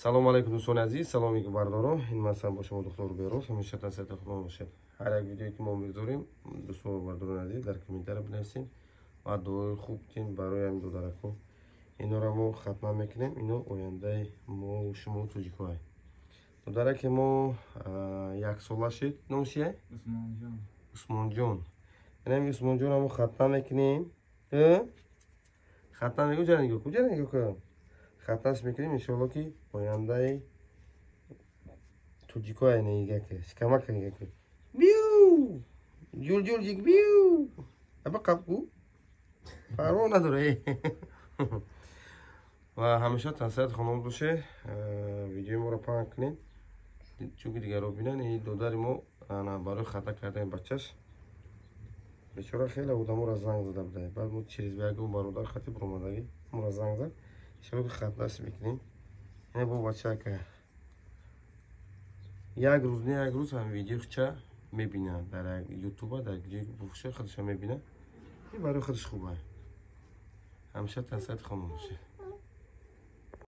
Салому алайкум, дӯстони азиз, салом алайкум, бардоро. Ин масалан бо шумо доктор Бероз. Ҳамеша тансиҳати худо бошед. Ҳар як видеое ки мо мегузорем, дӯстон, бардорони азиз, дар комментария бинависед ва дуои хуб кунед барои ҳамин додарако. Инора мо хатма мекунем, ино ояндаи мо шумо тоҷикоай. Додараке мо яксола шид. Ном чие? Усмонҷон. Усмонҷон. Инами Усмонҷон мо хатма мекунем. Хатма мекунем, ҷара нигоҳ кун, ҷара нигоҳ кун. Хатмаш мекунем, иншоалло, ки ояндаи тоҷикоай. Нигаке, шикамака нигаке. Биу! Ҷулҷулҷик биу! Аба қаб ку? Парво надоре. Ва ҳамеша тансиҳати хонум боше. Видеои моро паҳн кунед, чунки дигарро бинанд. Ин додари мо барои хата кардани бачаш бечора хеле одаморо занг зада буда. Баъд мо через ягон бародар хати буромадагӣ моро занг зад. Иншоалло, ки хатнаш мекунем. Ина бо бачака як рӯз не, як рӯз ҳам видеохча мебинад дар ютуба, дар ҷои буфша худша мебинад. Ин барои худаш хуба. Ҳамеша тансиҳати хонум бошед.